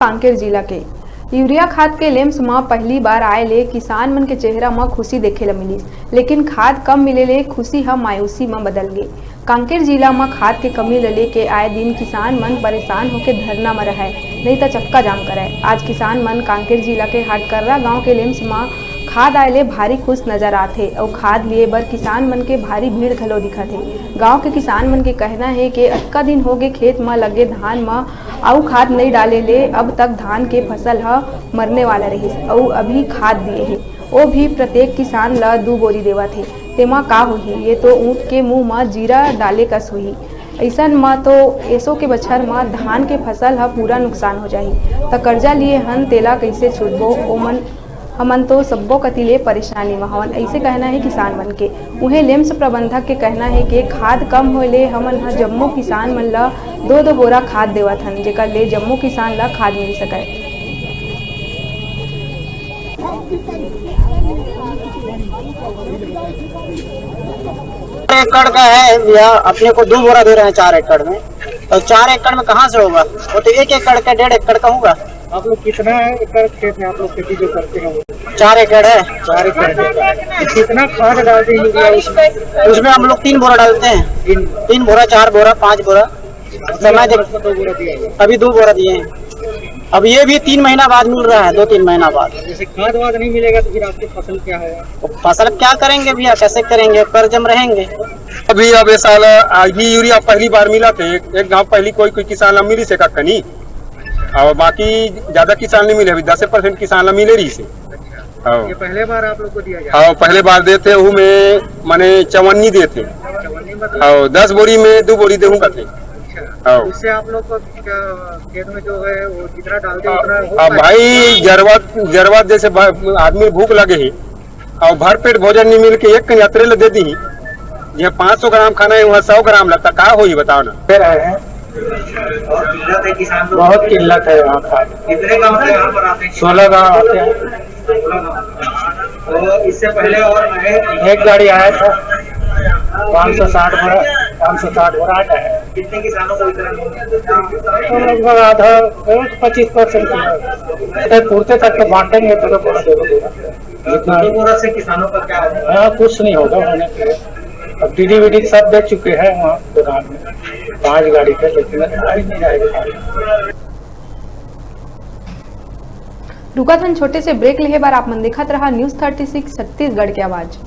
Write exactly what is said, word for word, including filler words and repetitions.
कांकेर जिला के यूरिया खाद के लेम्स म पहली बार आए ले किसान मन के चेहरा म खुशी देखे ल मिलिस, लेकिन खाद कम मिले ले खुशी ह मायूसी म बदल गे। कांकेर जिला म खाद के कमी ल लेके आए दिन किसान मन परेशान होके धरना म रहय, नइ त चक्का जाम करय। आज किसान मन कांकेर जिला के हाटकर्रा गांव के लेम्स म खाद आए ले भारी खुश नजर आत हे अउ खाद लिए बर किसान मन के भारी भीड़ घलो दिखत हे। गांव के किसान मन के कहना हे के अतका दिन होगे खेत म लगे धान म अउ खाद नइ डाले ले अब तक धान के फसल ह मरने वाला रहिस अउ अभी खाद दिए हे, ओ भी प्रत्येक किसान ल दू बोरी देवत हे। तेमा का होही, ये तो ऊंट के मुंह म जीरा डाले कस होही। अइसन म तो एसो के बछर म धान के फसल ह पूरा नुकसान हो जाही, त कर्जा लिए हन तेला कइसे छूटबो? ओमन हमन तो सब्बो कति ले परेशानी म हवन, अइसे कहना हे किसान मन के। उहें लेम्स प्रबंधक के कहना हे के खाद कम होए ले हमन ह जम्मो किसान मन ल दो दो बोरा खाद देवत हन, जेकर ले जम्मो किसान ल खाद मिल सकय। एकड़ का है भैया, अपने को दो बोरा दे रहे हैं चार एकड़ में, तो चार एकड़ में कहाँ से होगा? वो तो एक एकड़ का, डेढ़ एकड़ का होगा। आप लोग कितना एकड़ खेत में आप लोग खेती जो करते हैं वो? चार एकड़ है। चार एकड़। तो कितना खाद डालते हैं यूरिया उसमें? उसमें हम लोग तीन बोरा डालते हैं। तीन। तीन बोरा, चार बोरा, पाँच बोरा। समय देख, दो बोरा दिया गया। अभी दो बोरा दिए हैं। अब ये भी तीन महीना बाद मिल रहा है, दो तीन महीना बाद। जैसे खाद वाद नहीं मिलेगा तो फिर आपकी फसल क्या है? तो फसल क्या करेंगे भैया, कैसे करेंगे? कर्ज में रहेंगे। अभी अब ये साल अभी यूरिया पहली बार मिला थे, एक, एक गांव पहली कोई कोई किसान ला मिली से का कनी, और बाकी ज्यादा किसान नहीं मिले, अभी दस परसेंट किसान ला मिले रही से। हाँ। ये पहले बार आप लोग को दिया गया? हाँ, पहले बार देते हूँ मैं, माने चवन्नी देते। चवन्नी मतलब? हाँ, दस बोरी में दो बोरी देहूँ कहते। अच्छा। हाँ। उससे आप लोग को क्या खेत में जो है वो जितना डालते हैं उतना हो अब पाए? भाई जरवा, जरवा जैसे भ-, आदमी भूख लगे ही और भर पेट भोजन नहीं मिल के एक कन यात्रे ले दे दी, ये पाँच सौ ग्राम खाना है वहाँ सौ ग्राम लगता, का होई बताओ ना। दे रहे हैं। और किल्लत है किसान लोग? बहुत किल्लत है यहाँ खाद। कितने गाँव से यहाँ पर आते हैं? सोलह गांव आते हैं। तो इससे पहले और आए? एक गाड़ी आया था, पाँच सौ साठ बोरा, पाँच सौ साठ बोरा आ गया है। कितने किसानों को वितरण हो गया? तो लगभग आधा, पच्चीस परसेंट। पूरते तक तो बांटेंगे, पूरा पूरा दे देगा। जितना दो बोरा से किसानों का क्या होगा? हाँ, कुछ नहीं होगा होने के लिए। अब डीडी वीडी सब दे चुके हैं वहाँ गोदाम में, पाँच गाड़ी पे, लेकिन गाड़ी नहीं आएगी। रुकत हन छोटे से ब्रेक लेहे बर। आप मन देखत रहा न्यूज़ थर्टी सिक्स छत्तीसगढ़ के आवाज।